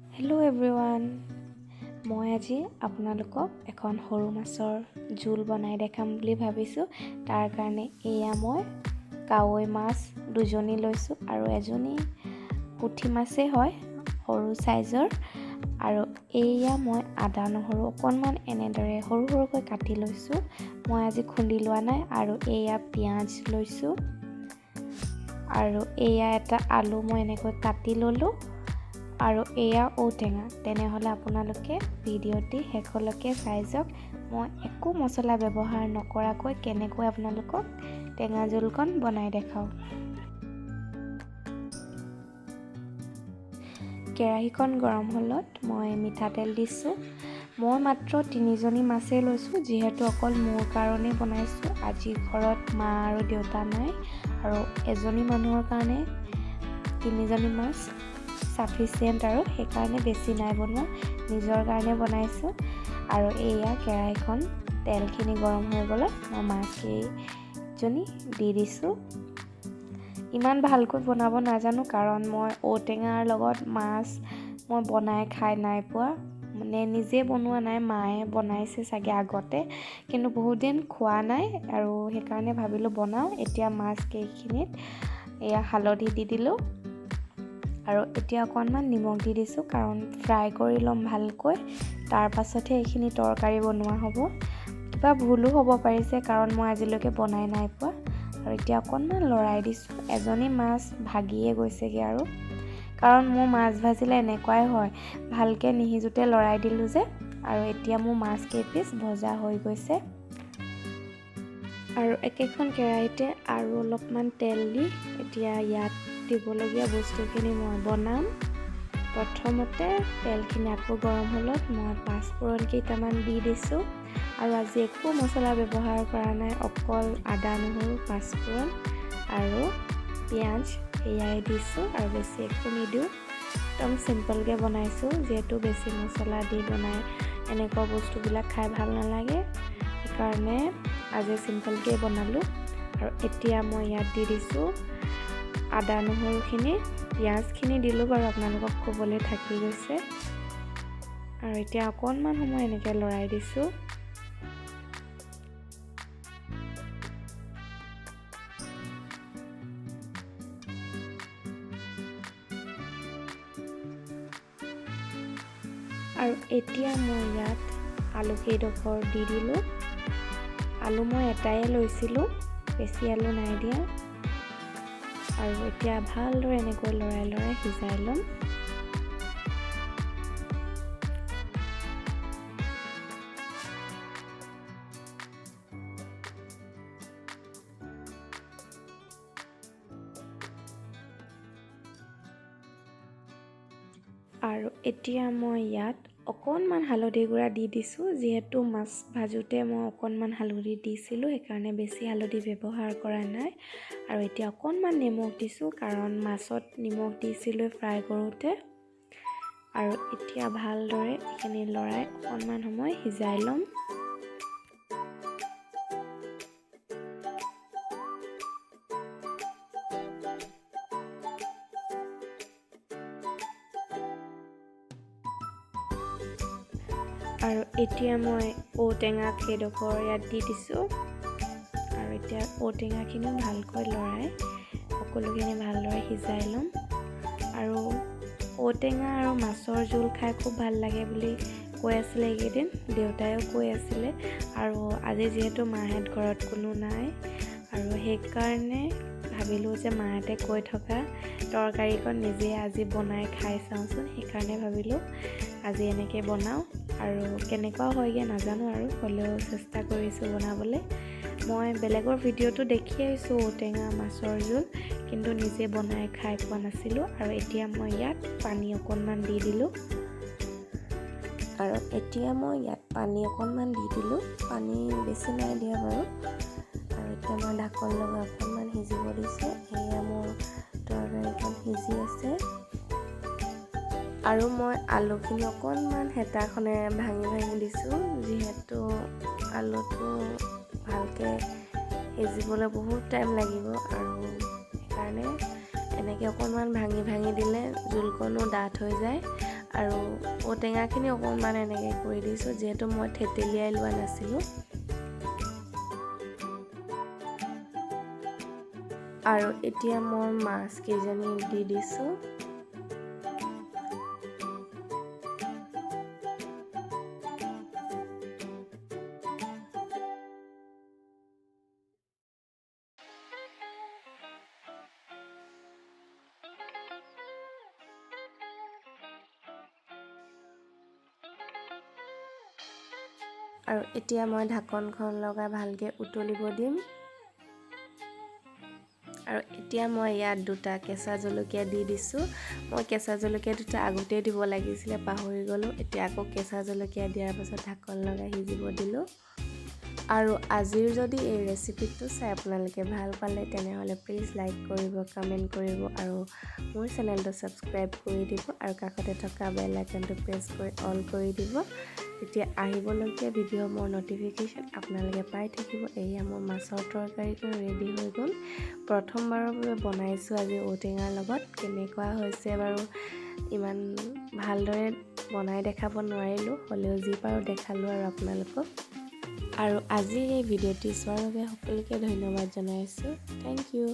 Hello' everyone, মই আজি আপোনালোকক এখন সৰু মাছৰ জোল বনাই দেখাম বুলি ভাবিছোঁ। তাৰ কাৰণে এয়া মই কাৱৈ মাছ দুজনী লৈছোঁ আৰু এজনী পুঠি মাছেই হয়, সৰু চাইজৰ। আৰু এয়া মই আদা নহৰু অকণমান এনেদৰে সৰু সৰুকৈ কাটি লৈছোঁ, মই আজি খুন্দি লোৱা নাই। আৰু এয়া পিঁয়াজ লৈছোঁ আৰু এয়া এটা আলু মই এনেকৈ কাটি ল'লোঁ আৰু এয়া ঔটেঙা। তেনেহ'লে আপোনালোকে ভিডিঅ'টি শেষলৈকে চাই যাওক, মই একো মছলা ব্যৱহাৰ নকৰাকৈ কেনেকৈ আপোনালোকক টেঙা জোলকণ বনাই দেখাওঁ। কেৰাহীখন গৰম হ'লত মই মিঠাতেল দিছোঁ। মই মাত্ৰ তিনিজনী মাছেই লৈছোঁ, যিহেতু অকল মোৰ কাৰণেই বনাইছোঁ। আজি ঘৰত মা আৰু দেউতা নাই আৰু এজনী মানুহৰ কাৰণে তিনিজনী মাছ চাফিচিয়েণ্ট আৰু সেইকাৰণে বেছি নাই বনোৱা, নিজৰ কাৰণে বনাইছোঁ। আৰু এয়া কেৰাহীখন তেলখিনি গৰম হৈ গ'লত মই মাছকেইজনী দি দিছোঁ। ইমান ভালকৈ বনাব নাজানো, কাৰণ মই ঔটেঙাৰ লগত মাছ মই বনাই খাই নাই পোৱা, মানে নিজে বনোৱা নাই, মায়ে বনাইছে চাগে আগতে, কিন্তু বহুত দিন খোৱা নাই আৰু সেইকাৰণে ভাবিলোঁ বনাওঁ। এতিয়া মাছ কেইখিনিত এয়া হালধি দি দিলোঁ আৰু এতিয়া অকণমান নিমখ দি দিছোঁ, কাৰণ ফ্ৰাই কৰি ল'ম ভালকৈ, তাৰ পাছতহে এইখিনি তৰকাৰী বনোৱা হ'ব। কিবা ভুলো হ'ব পাৰিছে, কাৰণ মই আজিলৈকে বনাই নাই পোৱা। আৰু এতিয়া অকণমান লৰাই দিছোঁ। এজনী মাছ ভাগিয়ে গৈছেগৈ আৰু, কাৰণ মোৰ মাছ ভাজিলে এনেকুৱাই হয়, ভালকৈ নিসিজোতে লৰাই দিলোঁ যে। আৰু এতিয়া মোৰ মাছ কেইপিচ ভজা হৈ গৈছে। আৰু একেখন কেৰাহীতে আৰু অলপমান তেল দি এতিয়া ইয়াত দিবলগীয়া বস্তুখিনি মই বনাম। প্ৰথমতে তেলখিনি আকৌ গৰম হ'লত মই পাঁচফোৰণ কেইটামান দি দিছোঁ। আৰু আজি একো মছলা ব্যৱহাৰ কৰা নাই, অকল আদা নহৰু পাঁচফোৰণ আৰু পিঁয়াজ এয়াই দিছোঁ আৰু বেছি একো নিদিওঁ। একদম চিম্পলকৈ বনাইছোঁ, যিহেতু বেছি মছলা দি বনাই এনেকুৱা বস্তুবিলাক খাই ভাল নালাগে, সেইকাৰণে আজি চিম্পলকৈ বনালোঁ। আৰু এতিয়া মই ইয়াত দি দিছোঁ আদা নহৰুখিনি, পিঁয়াজখিনি দিলোঁ বাৰু, আপোনালোকক ক'বলৈ থাকি গৈছে। আৰু এতিয়া অকণমান সময় এনেকৈ লৰাই দিছোঁ। আৰু এতিয়া মই ইয়াত আলু কেইডোখৰ দি দিলোঁ। আলু মই এটায়ে লৈছিলোঁ, বেছি আলু নাই দিয়া। আৰু এতিয়া ভালদৰে এনেকৈ লৰাই লৰাই সিজাই ল'ম। আৰু এতিয়া মই ইয়াত অকণমান হালধি গুড়া দি দিছোঁ, যিহেতু মাছ ভাজোঁতে মই অকণমান হালধি দিছিলোঁ, সেইকাৰণে বেছি হালধি ব্যৱহাৰ কৰা নাই। আৰু এতিয়া অকণমান নিমখ দিছোঁ, কাৰণ মাছত নিমখ দিছিলোঁ ফ্ৰাই কৰোঁতে। আৰু এতিয়া ভালদৰে এইখিনি লৰাই অকণমান সময় সিজাই ল'ম। আৰু এতিয়া মই ঔটেঙা কেইডোখৰ ইয়াত দি দিছোঁ। আৰু এতিয়া ঔটেঙাখিনিও ভালকৈ লৰাই সকলোখিনি ভালদৰে সিজাই ল'ম। আৰু ঔটেঙা আৰু মাছৰ জোল খাই খুব ভাল লাগে বুলি কৈ আছিলে এইকেইদিন, দেউতাইও কৈ আছিলে। আৰু আজি যিহেতু মাহঁত ঘৰত কোনো নাই, আৰু সেইকাৰণে ভাবিলোঁ যে মাহঁতে কৈ থকা তৰকাৰীকণ নিজে আজি বনাই খাই চাওঁচোন, সেইকাৰণে ভাবিলোঁ আজি এনেকৈ বনাওঁ। আৰু কেনেকুৱা হয়গৈ নাজানো, আৰু হ'লেও চেষ্টা কৰিছোঁ বনাবলৈ। মই বেলেগৰ ভিডিঅ'টো দেখি আহিছোঁ ঔটেঙা মাছৰ জোল, কিন্তু নিজে বনাই খাই পোৱা নাছিলোঁ। আৰু এতিয়া মই ইয়াত পানী অকণমান দি দিলোঁ। আৰু এতিয়া মই ইয়াত পানী অকণমান দি দিলোঁ, পানী বেছি নাই দিয়া বাৰু। আৰু এতিয়া মই ঢাকন লগাই অকণমান সিজিব দিছোঁ। এয়া মোৰ তৰকাৰীখন সিজি আছে। আৰু মই আলুখিনি অকণমান হেতাখনেৰে ভাঙি ভাঙি দিছোঁ, যিহেতু আলুটো ভালকৈ সিজিবলৈ বহুত টাইম লাগিব, আৰু সেইকাৰণে এনেকৈ অকণমান ভাঙি ভাঙি দিলে জোলকণো ডাঠ হৈ যায়। আৰু ঔটেঙাখিনি অকণমান এনেকৈ কৰি দিছোঁ, যিহেতু মই থেতেলিয়াই লোৱা নাছিলোঁ। আৰু এতিয়া মই মাছ কেইজনী দি দিছোঁ। আৰু এতিয়া মই ঢাকনখন লগাই ভালকৈ উতলিব দিম। আৰু এতিয়া মই ইয়াত 2টা কেঁচা জলকীয়া দি দিছোঁ। মই কেঁচা জলকীয়া 2টা আগতেই দিব লাগিছিলে, পাহৰি গ'লোঁ। এতিয়া আকৌ কেঁচা জলকীয়া দিয়াৰ পাছত ঢাকন লগাই সিজিব দিলোঁ। আৰু আজিৰ যদি এই ৰেচিপিটো চাই আপোনালোকে ভাল পালে, তেনেহ'লে প্লিজ লাইক কৰিব, কমেণ্ট কৰিব আৰু মোৰ চেনেলটো ছাবস্ক্ৰাইব কৰি দিব আৰু কাষতে থকা বেল আইকনটো প্ৰেছ কৰি অল কৰি দিব। তেতিয়া আহিবলগীয়া ভিডিঅ' মোৰ ন'টিফিকেশ্যন আপোনালোকে পাই থাকিব। এয়া মোৰ মাছৰ তৰকাৰীকণ ৰেডি হৈ গ'ল। প্ৰথমবাৰৰ বাবে বনাইছোঁ আজি ঔটেঙাৰ লগত। কেনেকুৱা হৈছে বাৰু ইমান ভালদৰে বনাই দেখাব নোৱাৰিলোঁ, হ'লেও যি পাৰোঁ দেখালোঁ আৰু আপোনালোকক। আৰু আজিৰ এই ভিডিঅ'টি চোৱাৰ বাবে সকলোকে ধন্যবাদ জনাইছোঁ। Thank you.